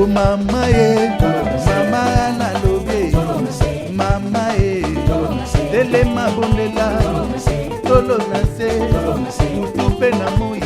O mama ye, mama nalobi, mama ye, telema bondela, tolo na se, butu mpe na moi.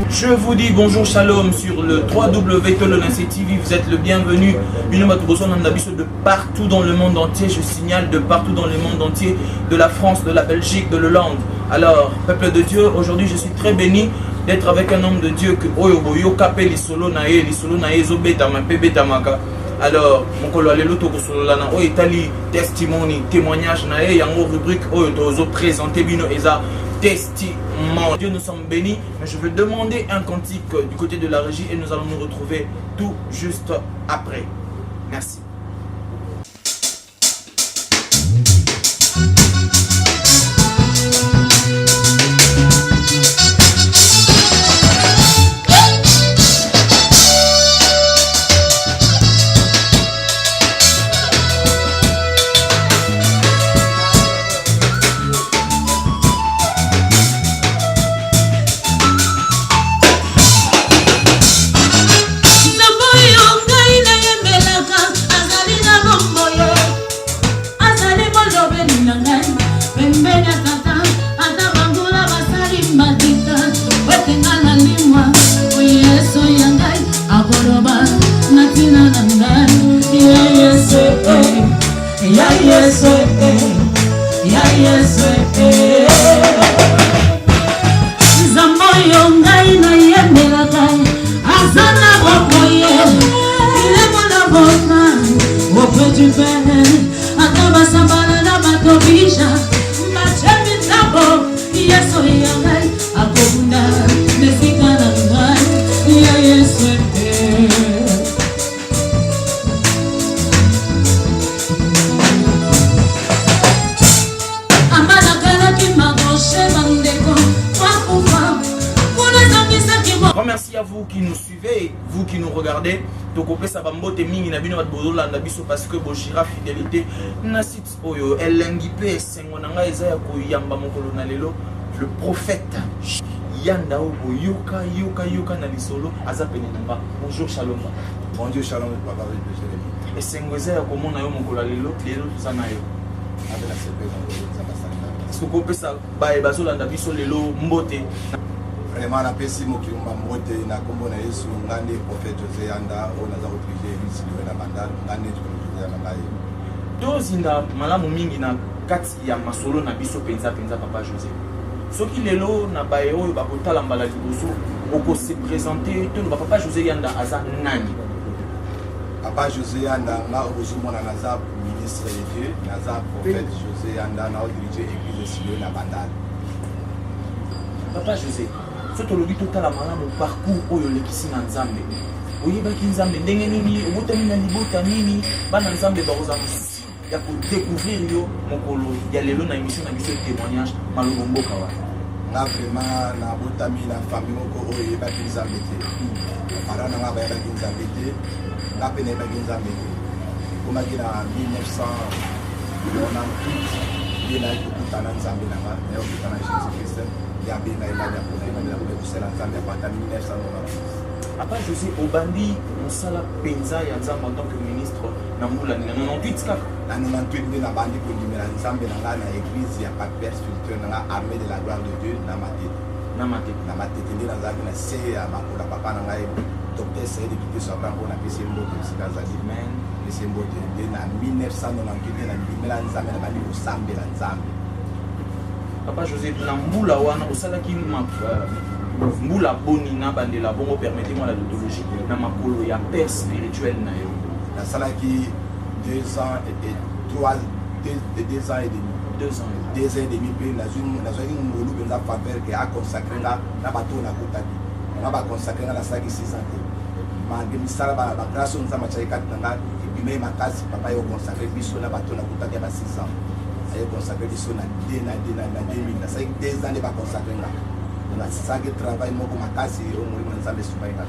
Je vous dis bonjour shalom sur le 3W Tolonase TV. Vous êtes le bienvenu. Bino bato bozolanda biso de partout dans le monde entier. Je signale de partout dans le monde entier, de la France, de la Belgique, de l'Hollande. Alors, peuple de Dieu, aujourd'hui je suis très béni d'être avec un homme de Dieu que oyo boyoka pe lisolo na ye, lisolo na ye ezobetama mpe betamaka. Alors, mokolo ya lelo tokosolola na oyo etali testimony, témoignage na ye, yango rubrique oyo tozo présenter bino eza testimony. Dieu, nous sommes bénis, mais je vais demander un cantique du côté de la régie et nous allons nous retrouver tout juste après. Merci. Nzambe oyo ngai nayembelaka azali na bomoi, azali molobeli na ngai pembeni ya tata, ata bangula basali matita ete nga nalimwa, Yesu ya ngai akoloba na ntina na ngai. Ya Yesu, eh, ya Yesu, eh, ya Yesu, eh. Nzambe oyo ngai nayembelaka aza na bomoi, il est mon avocat auprès du Père, ata basambala na bato bija batie mitambo, Yesu ya ngai akobunda na esika na ngai. Ya Yesu, eh. Amanakalaki magoshe bandeko bakufa kuna ezangisaki mo. Grand merci à vous qui nous suivez, vous qui nous regardez. Tokopesa bambote mingi na bino bato bozolanda biso parce que bogira fidélité na site oyo. Elengi mpe esengo na ngai eza ya koyamba mokolo na lelo le prophète Yanda oyo boyoka yoka yoka na lisolo aza pene na nga. Bonjour shalom. Bonjour shalom papa Jérémy. Esengo eza ya komona yo mokolo ya lelo, lelo toza na yo. Abe na sepeli na ngolu Nzambe asali nga. Soki opesa baye bazolanda biso lelo mbote. Vraiment napesi mokili mba mbote na kombo na Yesu. Nga nde prophète José Yanda oyo naza kodirige église Siloé na Bandal. Nga nde José Yanda ngai. Tozinda malamu mingi na kati ya masolo na biso mpenza mpenza papa José. Soki lelo na baye oyo bakotala mbala liboso okose présenter, toloba papa José Yanda aza nani? Papa José Yanda nga ozomona naza ministre de Dieu, naza prophète José Yanda, na odirige église Siloé na Bandal. Papa José, so tolobi totala malamu parcours oyo olekisi na Nzambe, oyebaki Nzambe ndenge nini? Obotami na libota nini? Bana Nzambe bakozala mosusu ya kodécouvrir yo mokolo ya lelo na émission na biso témoignage malobo mboka wana. Nga vraiment nabotami na famille moko oyo eyebaki Nzambe te. Parent na nga bayebaki Nzambe te, nga mpe nayebaki Nzambe te. Ekomaki na 1998 nde nayaki kokutana Nzambe na nga, nayaki kokutana Jésus Christ ya abenga ye nani apona ye nani nakoki kosala Nzambe apata 1998. Papa José, obandi mosala mpenza ya Nzambe en tant que ministre na mbula nini? Na 98 kaka? Na 98 nde nabandi kondimela Nzambe na ngai na église ya Pape spirituel na ngai, Armée de la gloire de Dieu na Matete. Na Matete. Na Matete nde nazalaki na se ya makolo ya papa na ngai docteur Saïd Kiteso Abraham oyo napesi ye mbote esika azali. Amen. Napesi ye mbote. Nde na 1998 nde nandimela Nzambe, nabandi kosambela Nzambe. Papa José, na mbula wana osalaki mbula boni na bandela bongo, permettez-moi la tautologie, na makolo ya père spirituel na yo? Nasalaki 2 ans et 3, 2 ans et demi. 2 ans. 2 ans et demi mpe nazwaki ngolu mpenza faveur ke aconsacre nga na bato oyo nakutaki nga baconsacre nga. Nasalaki 6 ans te, malgré misala bagrâce oyo Nzambe atiaki kati na nga ebimai makasi. Papa ye oconsacre biso na bato oyo nakutaki ya ba 6 ans, aye consacre biso na 2000. Nasalaki 2 ans nde baconsacre nga. Nasalaki travail moko makasi oyo molimo na Nzambe esungaki nga.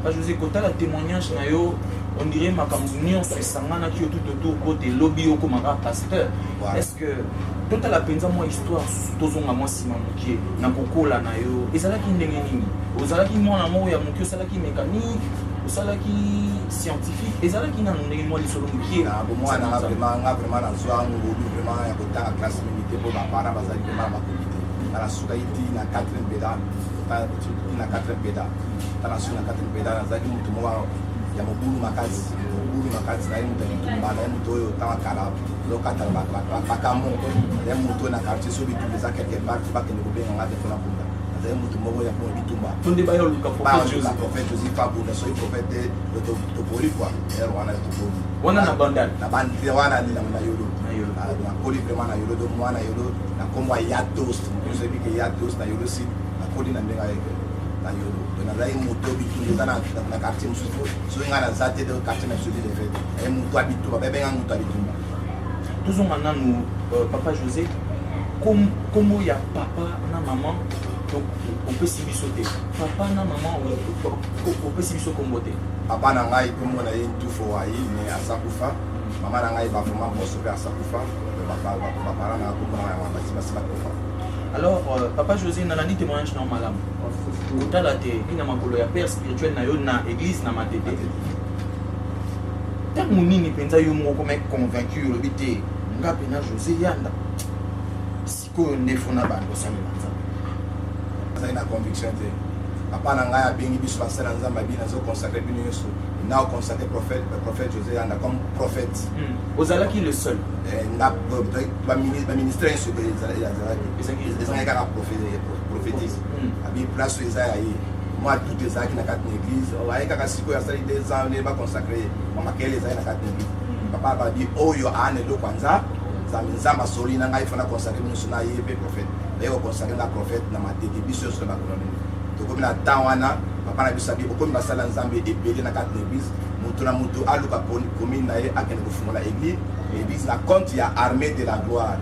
Papa José, kotala témoignage na yo, on dirait makambo nyonso esanganaki yo tout autour po te lobi yo okomaka pasteur. Voilà. Est-ce que totala mpenza mwa histoire susu, tozonga mwa nsima mokie na kokola na yo, ezalaki ndenge nini? Ozalaki mwana moko ya moke, osalaki mécanique? Osalaki scientifique, ezalaki nanu ndenge mwa lisolo mokie. Na bomwana nga vraiment, nga vraiment nazwa ngolu vraiment ya kotanga classe mingi te, mpo baparent bazali vraiment makoki te. Nga nasukaki ti na 4 peda, ti na 4 peda. Ta nasuki na 4 peda, nazalaki motu moko ya mobulu makasi, mobulu makasi. Naye moto ya bitumba, naye moto oyo ntango kala lokatala bakamo, naye moto oyo na quartier so bitumba eza quelque part, bakende kobenga nga te mpona bunda. Nazali moto moko ya bitumba. To nde baya oluka prophète José. Prophète José abunda, soki prophète te, topoli quoi. Ere wana topoli. Wana na Bandal? Na Bandal wana, na Yolo. Na Yolo. Nakoli vraiment na Yolo, do mwana Yolo, na kombo ya Yatos. Moto oyebi ke Yatos na Yolo, si nakoli na ndenge ayeke na Yolo. Donc nazali moto bitumba eza na quartier mosusu, soki ngai naza te, do quartier na biso de fait aye moto ya bitumba, babenga moto ya bitumba. Tozonga nanu, papa José, kombo ya papa na mama opesi biso te. Papa na mama, opesi biso kombo te. Papa na ngai, kombo na ye Ntufo Wai, mais aza kufa. Mama na ngai bafoma mposo mpe aza kufa. Baparent na kombo na ngai basi basi bakufa. Alors papa José, nalandi témoignage na yo malamu. Kotala te na makolo ya père spirituel na yo na église na Matete, ntango nini mpenza yo moko komai convaincu, olobi te: nga mpena José Yanda, sikoyo nde fo na bando osalela Nzambe? Azali na conviction te. Papa na ngai abengi biso basala Nzambe, abi nazoconsacre bino nyonso, na oconsacre prophète José Yanda comme prophète. Ozalaki le seul? Nga, baministère nyonso ezalaki, ezalaki kaka prophétise. Abi place oyo eza ya ye. Mwa doute ezalaki na kati na église. Aye kaka sikoyo, asali 2 ans nde baconsacre ye. Mwa makele ezalaki na kati na église. Papa balobi oyo aa na eloko ya Nzambe, Nzambe asoli na ngai, fana consacre nyonso na ye mpe prophète. Baye koconsacre nga prophète na Matete, biso nyonso na bakoloneli. Tokomi na temps wana, papa na biso abi bokomi basala Nzambe ebele na kati na église, moto na moto aluka commune na ye, akende kofungola église na compte ya Armée de la Gloire.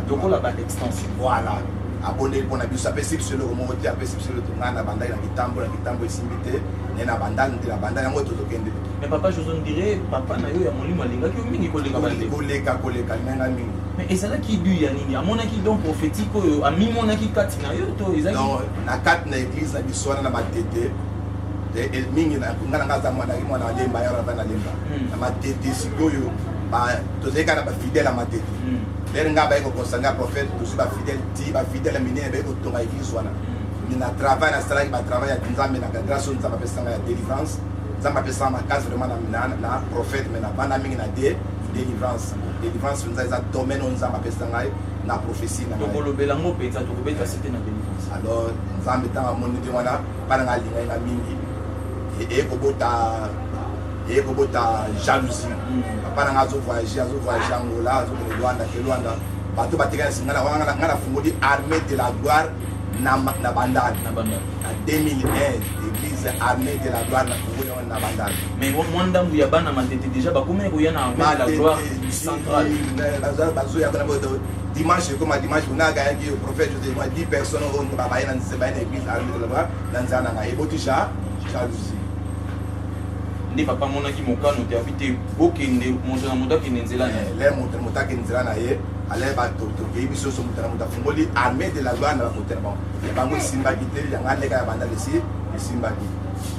Lokola ba extension. Voilà. Abondeli mpo na biso, apesi biso eloko moko te, apesi biso eloko. Ngai na bandaki na Kitambo, na Kitambo esimbi te, naye na Bandali nde na Bandali yango tozokende. Mais papa José, on dirait papa na yo ya molimo alingaki yo mingi koleka bandeko. Koleka, koleka, alingai mingi. Mais ezalaki du ya nini? Amonaki don prophétique oyo amimonaki kati na yo to ezalaki? Non, na kati na église na biso wana na Matete mingi, nga na nga aza mwana, mwana Lemba, ya wana na Lemba. Na Matete sikoyo tozali kaka na bafidèle ya Matete. Lere nga baye kokosanga prophète, tozwi bafidèle ti bafidèle ya minene baye kotonga église wana. Na travail nasalaki, batravail ya Nzambe, na grâce oyo Nzambe apesanga ya délivrance, Nzambe apesanga makasi vraiment na prophète, mais na banda mingi na délivrance. Délivrance mpenza eza domaine oyo Nzambe apesa ngai na prophétie na ngai. Tokolobela yango mpenza, tokobeta sete na délivrance. Alors Nzambe, ntango amoni te wana bana ngai alingai nga mingi, eye kobota jalousie. Papa na ngai azovoyage, azovoyage Angola, azokende Lwanda, ke Lwanda bato batekani ngai ngai nafungoli Armée de la Gloire na Bandal. Na Bandal. Na 2001, église Armée de la Gloire nafungoli yango na Bandal. Mais mwa ndambu ya bana Matete déjà bakomi koya na Armée de la Gloire centrale. Bazoya dimanche, ekoma dimanche, onagayaki prophète José, mwa 10 personnes oyo baye na baye na église Armée de la Gloire na nzela na ngai. Eboti jalousie. Nde papa amonaki mokano te, abi te bokende, moto na moto akende nzela na ye. Le moto na moto akende nzela na ye. Ale bato tokei biso nyonso, moto na moto afungoli Armée de la Gloire na bakote na bango. Ya bango esimbaki te, yanga ndeka ya Bandal esi esimbaki.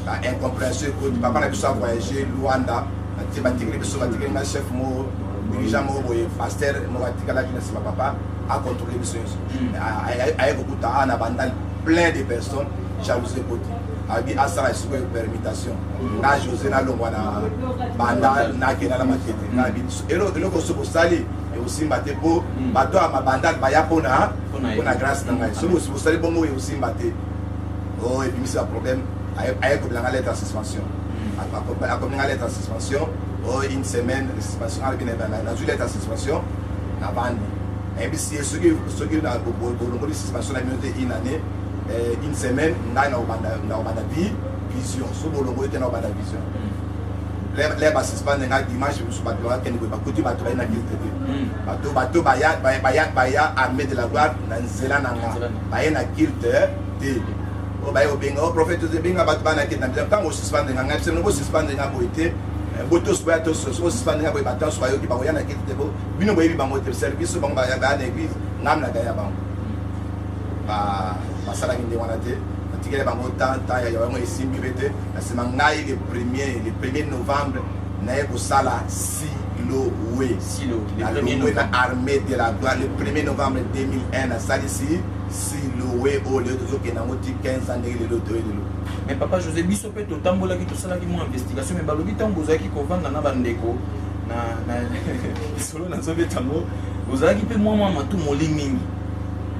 Ba incompréhension ekoti. Papa na biso avoyage Luanda, batikeli biso, batikeli nga chef moko, dirigeant moko boye, pasteur moko atikalaki na nsima papa acontrôle biso nyonso. Aye kokuta awa na Bandal plein de personnes, jalousie ekoti. Abi asala sikoyo permutation, nga José nalongwa na Banda, nakenda na Matete. Nabi eloko so bosali ekosimba te, mpo bato ya mabanda baya mpona grâce na ngai. Soki bosali bongo, ekosimba te. O ebimisi ba problème. Aye kobelanga lettre ya suspension, akominga lettre ya suspension o une semaine de suspension. Alobi nazwi lettre ya suspension, nabandi nayebisi ye soki bolongoli suspension na bino te une année, une semaine, ngai nakobanda vision. So bolongoli te, nakobanda vision. Le basuspendre ngai dimanche mosusu, bato bakende boye, bakuti bato baye na culte te. Bato baya Armée de la Gloire na nzela na nga, baye na culte te. Oyo baye kobenga o prophète, ebenga bato bana culte na biso. Ntango osuspendre nga, ngai biso bosuspendre nga boye te. Botoso boya toso, soki osuspendre nga boye, bato nyonso bayoki, bakoya na culte te. Bino boyebi bango te, service bango baya na église, ngam na gaya bango. Basalaki nde wana te. Batikeli bango temps, temps ya bango esimbi mpe te. Na nsima ngai le premier novembre naye kosala Siloé. Siloé, le 1er Nalongwe na novembre. Armée de la gloire le 1er novembre 2001, nasalisi Siloé oyo lelo tozokende yango ti 15 ans, ndenge lelo toye lelo. Mais papa José, biso mpe totambolaki, tosalaki mwa investigation, mais balobi ntango bozalaki kovanda na bandeko na lisolo nazobeta yango, ozalaki mpe mwa matumoli mingi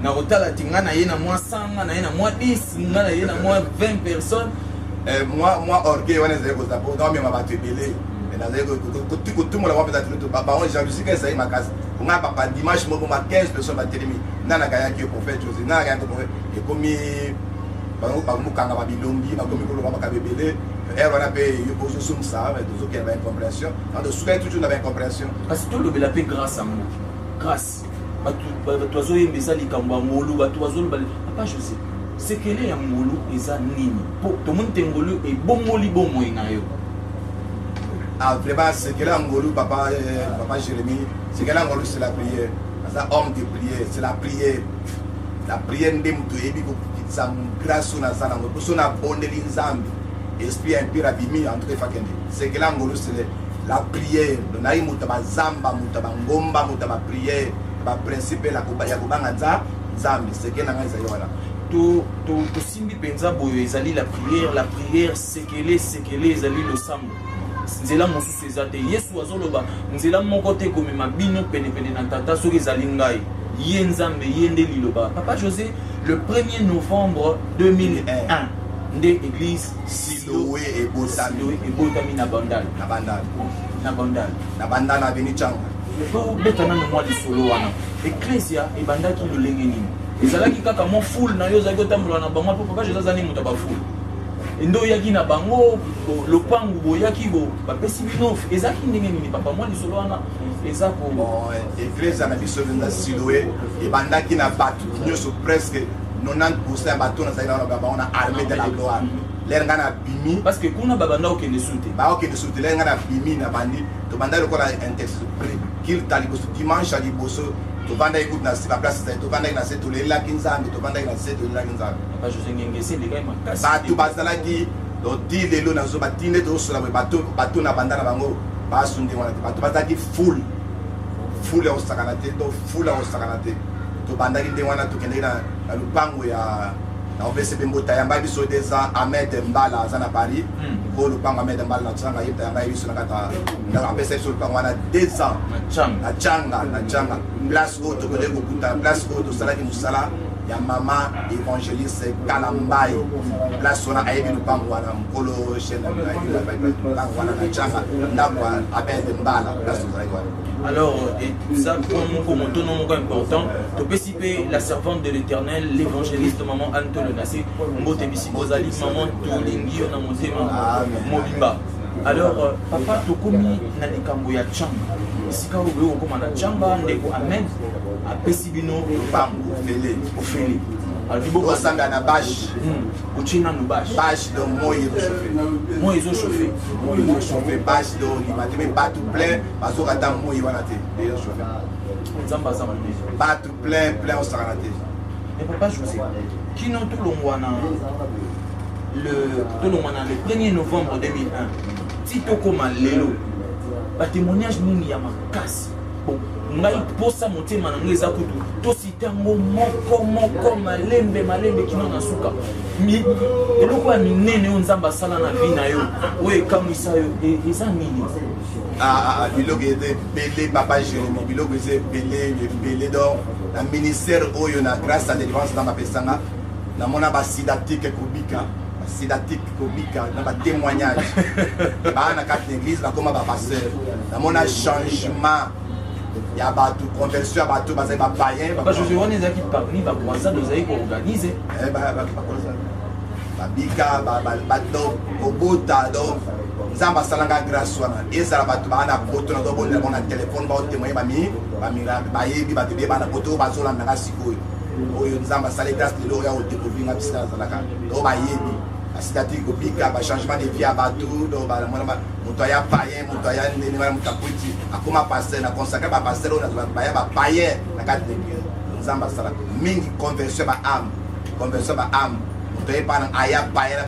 na kotala ti nga na ye na mwa 100, nga na ye na mwa 10, nga na ye na mwa 20 personnes. Mwa orgueil wana ezali kozala po naomema bato ebele. Nazali kotumbola mwa mpenza tino bango, jalousie ka ezali makasi. Nga papa, dimanche moko ma 15 personnes batelemi, nana kayaki yo prophète José, nana kayaki prophète. Ekomi bango bakomokanga babilongi, bakomi koloba makambo ebele. Ere wana mpe yo ozosumisa, tozokende baincompréhension, tosukaki toujours na baincompréhension. Kasi tolobela mpe grâce yango, grâce bato bazoyemba eza likambo ya ngolu. Bato bazoloba, papa José, sekele ya ngolu eza nini? Po tomoni te ngolu ebongoli bomoi na yo. Ah, vraiment, sekele ya ngolu, papa Jérémie, sekele ya ngolu, c'est la prière. Aza homme de prière, c'est la prière. La prière nde moto oyebi kokitisa grâce oyo naza nango. Mpo so nabondeli Nzambe, esprit impur abimi. En tout cas efakende, sekele ya ngolu, c'est la prière. Donc nayi moto ya bazamba, moto ya bangomba, moto ya baprière, baprincipe ya kobanga Nzambe. Sekele na ngai ezali wana. Tosimbi mpenza boye, ezali la prière, la prière. Sekele ezali losambo. Nzela mosusu eza te. Yesu azoloba, nzela moko te komema bino penepene na Tata soki ezali ngai. Ye Nzambe, ye nde liloba. Papa José, le 1er novembre 2001 nde église Siloé ebotami. Ebotami na Bandal. Na Bandal. Na Bandal. Na Bandal, na avenue Tshangu. Tobeta nano mwa lisolo wana. Eklesia ebandaki lolenge nini? Ezalaki kaka mwa foule na yo ozalaki otambola na bango? Mpo papa José azali moto ya bafoule, nde oyaki na bango lopangu, boyaki bo bapesi bino, ezalaki ndenge nini, papa? Mwa lisolo wana eza ko Bon, eglise na biso mpenza Siloé ebandaki na bato nyonso, presque 90 ya bato nazali na bango na Armée de la gloire. Lere ngai nabimi, parce que kuna babanda okende su te. Baokende su te. Lere ngai nabimi, na bandi, tobandaki lokola intercession culte ya liboso, dimanche ya liboso, tovandaki kutu na se, baplace ezali, tovandaki na se, tolelaki Nzambe, tovandaki na se, tolelaki Nzambe. Papa José Ngengesi elekai makasi. Bato bazalaki, donc ti lelo nazo bati nde tozosola boye, bato na banda na bango basu ndenge wana te. Bato bazalaki foule, foule ya kosakana te, donc foule ya kosakana te. Tobandaki ndenge wana, tokendaki na lupango ya na opesi mpe mbota, yamba biso deza Ahmed Mbala, aza na Paris. Ko lupango Ahmed Mbala na Tsanga, ye yamba biso na kata ndako, apesa biso lupango wana 2 ans. Na Tshangu. Na Tsanga, na Tsanga, place oyo tokendeki kokuta, place oyo tosalaki mosala ya mama évangéliste Kalambai. Place wana ayebi lupango wana, mokolo chaîne lupango wana na Tsanga, ndako ya Ahmed Mbala, place tozalaki wana. Alors eza point moko, motono moko important. Topesi mpe la servante de l'Éternel, l'évangéliste maman Anne Tolonase, mbote bisika ozali. Maman, tolingi yo na motema Amen. mobimba. Alors papa, tokomi na likambo ya Tshangu. Esika oyo boye kokóma na Tshangu, ndeko Amen apesi bino lupango ofele. Ofele, alobi osanga na bâche. Otie nanu bâche. Bâche, donc moi ezochauffe. Moi ezochauffe. Moi ezochauffe, bâche, donc ondima te, mais bato plein bazoka ata moi wana te, ezochauffe. Nzambe aza monene. Bato plein, plein, osakana te. Mais papa José, kino tolongwa na le tolongwa na le 1er novembre 2001 ti tokóma lelo, batémoignage nini ya makasi? Bon, ngai mposa motema na ngai eza kutu tosite yango moko moko, malembe malembe kino na suka. Eloko ya minene oyo Nzambe asala na vie na yo, oyo ekamwisa yo, eza nini? Ah, ah, biloko eza ebele, papa Jérémi, biloko eza ebele ebele. Donc na ministère oyo, na grâce ya délivrance Nzambe apesanga, namona basidatique kobika, basidatique kobika na batémoignage baa na kati na église, bakoma bapasteur. Namona changement ya bato, conversion ya bato bazali bapayen. Papa José, wana ezalaki parmi bacroisade ozali koorganiser? Babika bato kobota. Donc Nzambe asalanga grâce wana. Ezala bato baa na poto, na tobondela bango na telefone, baotémoigne bami bamiracle. Bayebi bato ebeye baa na poto oyo bazolandanga sikoyo, oyo Nzambe asali grâce lelo oyo ya kodécouvrir nga bisika nazalaka. Donc bayebi asidatiki kobika, bachangement de vie ya bato. Donc bamona moto aya payen, moto aya ndenge wana, moto akwiti akoma pasteur. Na consacre bapasteur oyo nazala baya bapayen na kati na église. Nzambe asala mingi conversion ba âme, conversion ba âme. Moto aye pa na aya paya.